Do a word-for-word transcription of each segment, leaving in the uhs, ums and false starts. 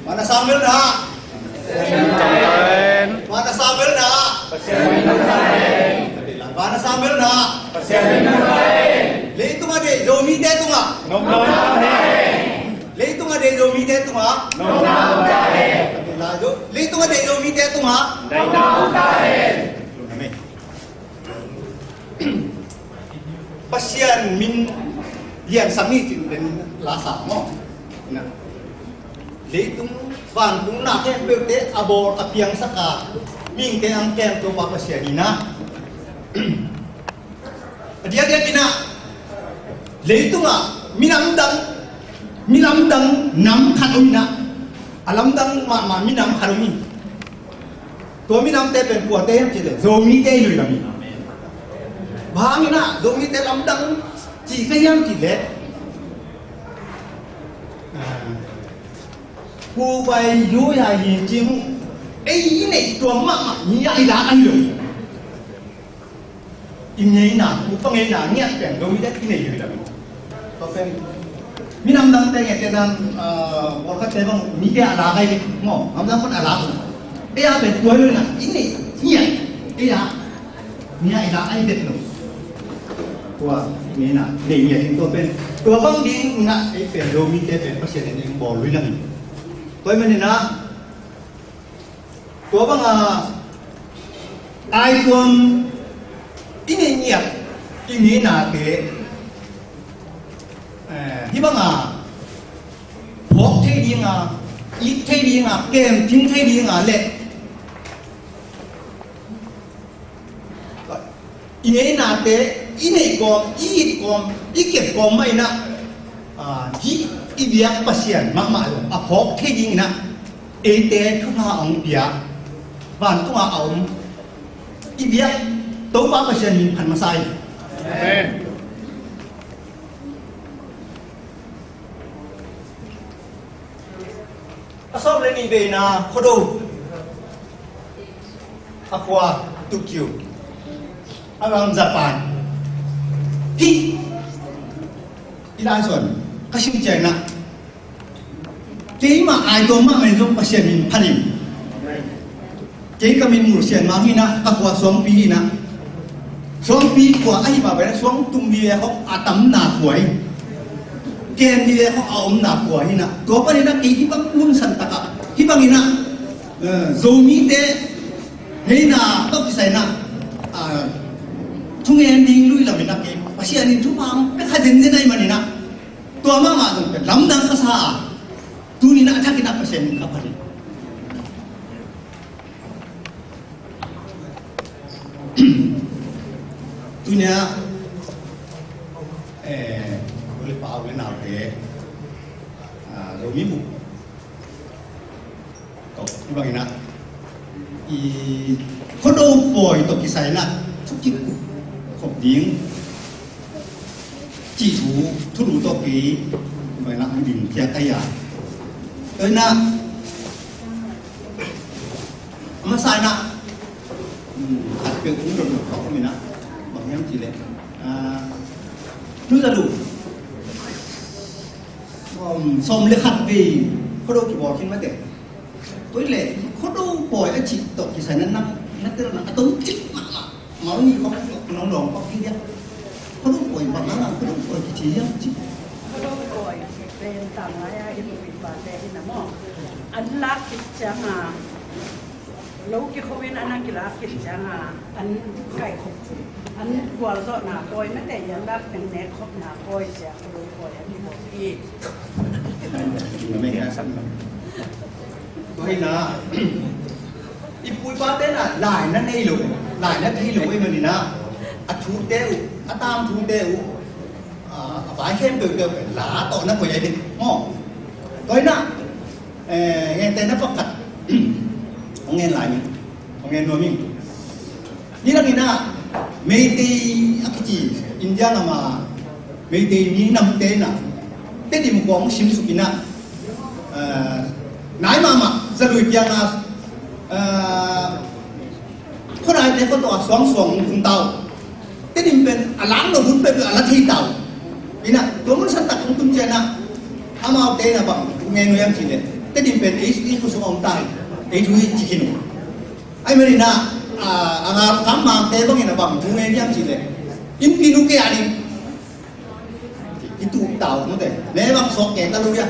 Mana Samuel na. Mana Samuel na. Mana Samuel na. Leitung a deih Zomite tungah. Leitung a deih Zomite tungah. Leitung a deih Zomite tungah. Pasian min liansak ni cin den lasa maw? Na. Leitung vantung na khempeuhte a bawl a piangsak a mihingte ang kem Topa Pasian in a. A diakdiak in a leitungah minamdang, minamdang nam khat om in a, a lamdang mahmah minam khat om in. Tua minamte pen kuate hiam cih leh Zomite hi lo hi lam hi. Bang hang in a Zomite lamdang ci kha hiam cih leh, ah, Pu Bai Lui Hai Hin Cing, ei i neih tuam mahmah mi a i lak ahi lo hi. I ngeina, upa ngeina ngiat pen Zomite i nei hi lo hi. Tua pen minam dangte ngiat te dan, ah, pawlkhatte bang mite a lak ahi maw, namdang pan a lak. Ei a pen tua hi lo hi na, i nei ngiat, ei a mi a i lak ahi det lo. Tua ngeina nei ngiat in tua pen, tua bang ding na ei pen Zomite pen Pasian in eng bawl lui na hi. Tua hi manin a Tua banga aituam i neih ngiat i neinate, eh, hih banga phawk thei dinga, it thei dinga, kemcing thei dinga le i neinate, i neih kawm, i it kawm, i kep kawm mah in a, ah, hih i biak Pasian mahmah lo a phawk thei dingin a, eite thupha a hong pia, vantungah a om i biak Topa Pasian min phat masa hi. Amen. A sawm le nih veina Khuado a khua Tokyo, a ram Japan. Hih i lai suan ka sim ciangin a, keimah aituam mahmah in zong Pasian min phat in. Kei ka min Mursian Mang hi na, ka khua Suangpi hi na. Suangpi khua ahi mah bangin a suang tum ding le khawng a tamna khua hi. Kem ding le khawng a omna khua hi na. Tua panin a kei hih bang mun san takah hih bangin a, eh, Zomite ngeina tawh kisai in a, ah, thungen ding lui lamin a kei Pasian in thupha hong pia kha denden ahih manin a, tua mahmah zong pen lamdang ka sa a, tuni in a a thakin a Pasian min ka phat hi. Tuni a, eh, u le pa, u le naute, ah, Zomi mu tawh hih bangin a, i Khuado pawi tawh kisai in a thukik khop ding cih thu, thulu tawh kei hih bangin a hong ding khia ka hi a. Tua in a, a masa in a, um, khat peuh hong dot nop khawm in a, bang hiam cih leh, ah, Nu Za Lu, um, sawm le khat vei Khuado kibawl khin mate. Tua hi leh Khuado pawi a cih tawh kisai in a, nang na tel na a tom cik mahmah. Mawh nih khawng nong lawng pak hi dia. Khuado pawi bang hang a Khuado pawi kici hiam cih. Khuado pawi pen tang lai a i pu i pate in a maw, an lak khit ciang a, lo kikhop in an a kilak khit ciang a, an kaih khop, an gualzawhna pawi mate, an lak teng nek khopna pawi ciang Khuado pawi an i bawl hi. Tua hi na, i pu i pate na lai na nei lo, lai na thei lo ahih manin a, a thute uh, a tangthute uh, a, a vai khempeuh peuh pen la tawh na koih ahi ding maw? Tua hi na, eh, ngente na pakhat hong ngen lai ning, hong ngen nuam ing. Nidang in a, Meitei a kici India gam a Meitei mi namte in a, Tedim khua hong simsuk in a, eh, nai mahmah Za Lui kiang a, eh, khuanaite khua tawh a suangsuang hong tung ta uh. Tedim pen a lak lo hun peuh a la thei ta uh. In a, tua mun san tak hong tung ciang a, amaute in a bang ngen uh hiam cih leh, Tedim pen ei, ei khua sung a om ta hi. Ei thu hi ci khin uh. Ahih manin ah, a, a ngal kam mangte bangin a bang thu ngen hiam cih leh, innpi nu kei a ding hi tu tau mate. Ne bang suak kei ta lo hia.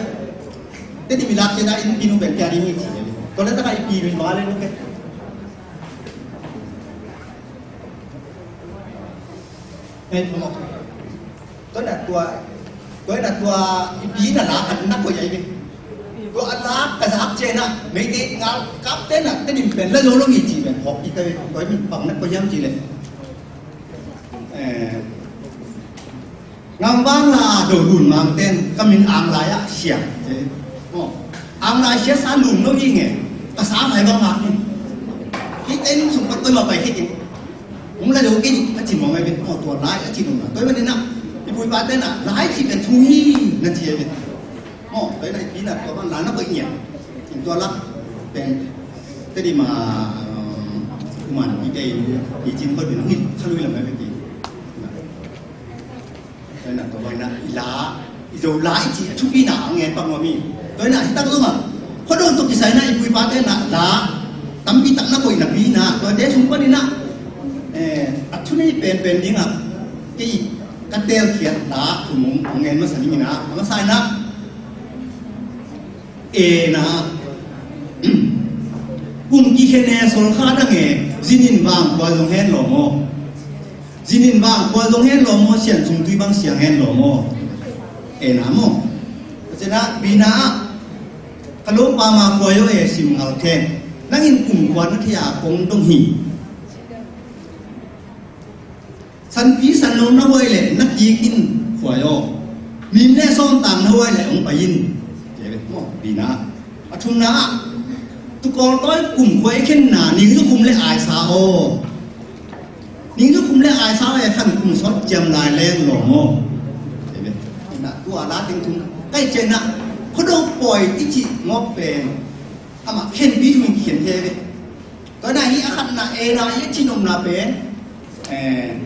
Tedim i lak ciang a innpi nu pen kei a ding hi ci. Tua leh tak a i pi min bang a leh nu kei. Hei, phamawh. Tua na tua, tua na tua, i pi na la khat na koih ai ve. Tua a la ka zak ciang a, Meitei ngal kamte na, Tedim pen la zo lo mi ci pen, hawk i ka ve, tua i min bang na koih hiam cih leh. Eh, Ngamvang la a do lun mangten ka min ang lai ah siang. Aw. Ang lai siang sa lun lo hi nge. Ka sa lai bang mah hi. Hih ten sung pat koi mah pai hih in. Hong la do kei a ci mawk mai pen. Aw, tua lai a ci nung na. Tua i manin ah, i pu i pate na lai ci pen thu hi na ci ai pen. Aw, tua i na i pi na tua bang la na pai ngiat. Tua lak pen. Tedim a, um, kuman i te i, i cin koi pen hong hi. Sa lui lam mai pen ki. Tua hi na, tua bang hi na, i la, i Zo la i cih a thupina a ngen pak nuam hi. Tua hi na, hi tak zong a, Khuado tawh kisai na i pu i pate na la tampi tak na koih napi na, tuate sung panin ah, eh, a thu nei penpen ding a, kei ka teelkhiat la thu mong a ngen masa ding hi na, a masa hi na, e na, kum kikhen e sol kha dang e, zinin vang kua zong hen lawm aw. Zinin vang kua zong hen lawm aw, sian sung tui bang siang hen lawm aw. E na maw. Ka cina, bi na ah, ka lo pa ma kua yo e sim ngal khen. Nang in kum kua na thei a kong dong hi. Sanpi sanno na huai leh na kik in khuai aw. Mim le sawmtang na huai leh hong pai in. Kei bek maw, bi na. A thumna ah, tukawl tawi kum khuai khenna, ning zu kum le aisa aw. Ning zu kum le aisa aw, e khan kum sawt ciam lai leng lawm aw. Kei bek. Ina, tua la teng thum. Kai cian na, Khuado pawi i cih ngawk pen. Amah khenpi thu in kikhen thei ve. Tua na hi a khatna, e na i a cin omna pen, eh,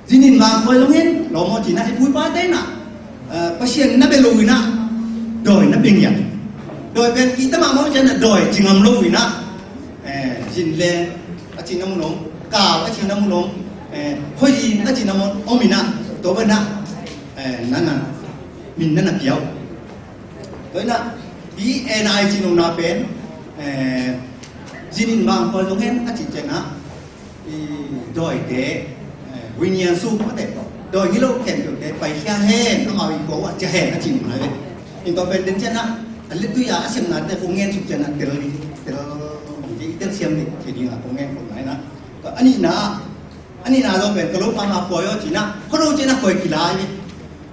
zinin vang khuai zong hen lawm aw cina, i pu i pate na, eh, Pasian na bia lo ina, dawi na bia ngiat. Dawi pen i tama maw cina dawi ci ngam lo ina, eh, zin le a cina mun om, kau a cina mun om, eh, khuai zin a cina mun om ina, tua bana, eh, nana, min nana piau. Tua ina, i e na i cin omna pen, eh, zinin vang khuai zong hen a ci cian a, i dawite, eh, winian su mate, dawi hi lo khempeuhte, pai khia hen, amau i kua uh a cia hen a cin omna ve. In tua pen den cian a, a le tui a, a siamnate kong ngen suk cian a, tel, tel, tel siam ding, ci ding a kong ngen kong nai na. Tua a nihna, A nihna zong pen ka lo pa ma khuai aw cina, khuado cina khuai kilai.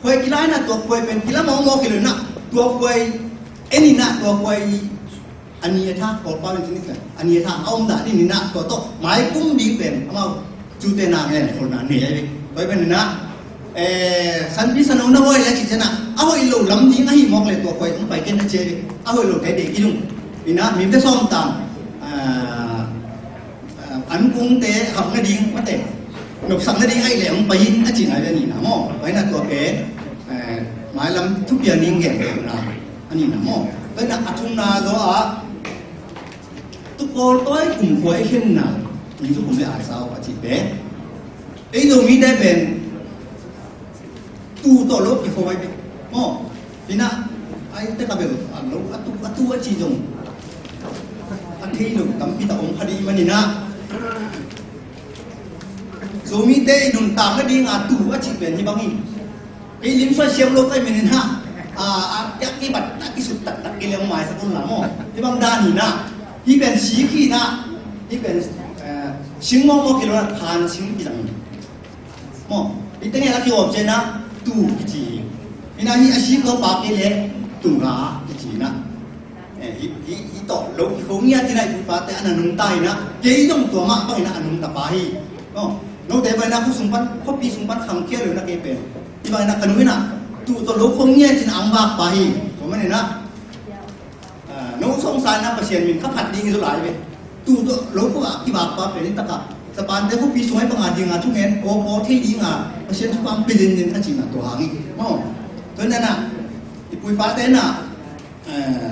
Khuai kilai na tua khuai pen kila mawkmawk kilai na, tua khuai en ina tua khuai a ni a tha, Kawlpau in cini khuai a ni a tha a om dah ni ina tua tawh mai kum ding pen amau cute na ngen kholna nei ai. Khuai pen ina, eh, sanpi sanno na huai le ci cina, a hoih lo lam ding a hi mawk le tua khuai hong pai ken na ci ai. A hoih lo te dei kilung. Ina, mim te sawm tam. Ah, Ah, an kungte hauh nading mate, nopsak nading aih leh hong pai in a cihna ve a nihna maw. Paina tua pen, eh, mailam thupian ding genna a nihna maw. Paina a thumna zaw ah tukawl tawi kum kua i khenna, ning zu kum le ai sau a cih pen ei Zomite pen tu tawh lo kikhawm ai pek maw. Ina, ai te ka bel a lo a tu a tu a ci zong a thei lo tampi tak om kha ding manina. Zomite i nuntak nadinga tu a cih pen hi bang hi. Kei lim suai siam lo kai manina. A, a, kiak kibat na kisut taktak kilem maisak un la maw. Hi bang dan hi na. Hi pen sik hi na. Hi pen, eh, sing mawkmawk kilona khan sing kilang. Maw, i teng a kiwawp ciangin a tu kici. Ina hi a si ko pa kei le tu nga kici na. Eh, hi, hi, hi tawh lo kikho ngiat ina i pu i pate a na nungta ina. Kei zong tua mah bang ina a nungta pa hi. Maw, note bang ina khuasung pan, khuapi sung pan khangkhia lo ina kei pen. Hi bang ina ka nu ina tu tawh lo kho ngiat ina ang vak pa hi. Tua man ina. Ah, no sawngsa na Pasian min kha phat ding hi zaw lai ve. Tu tawh lo khua kibak pa pen in taka Japan te khuapi sung ai panga dinga thungen aw aw thei dinga Pasian thupha pia zenzen a cihna tua hang hi. Maw. Tua na na i pu i pate na, eh,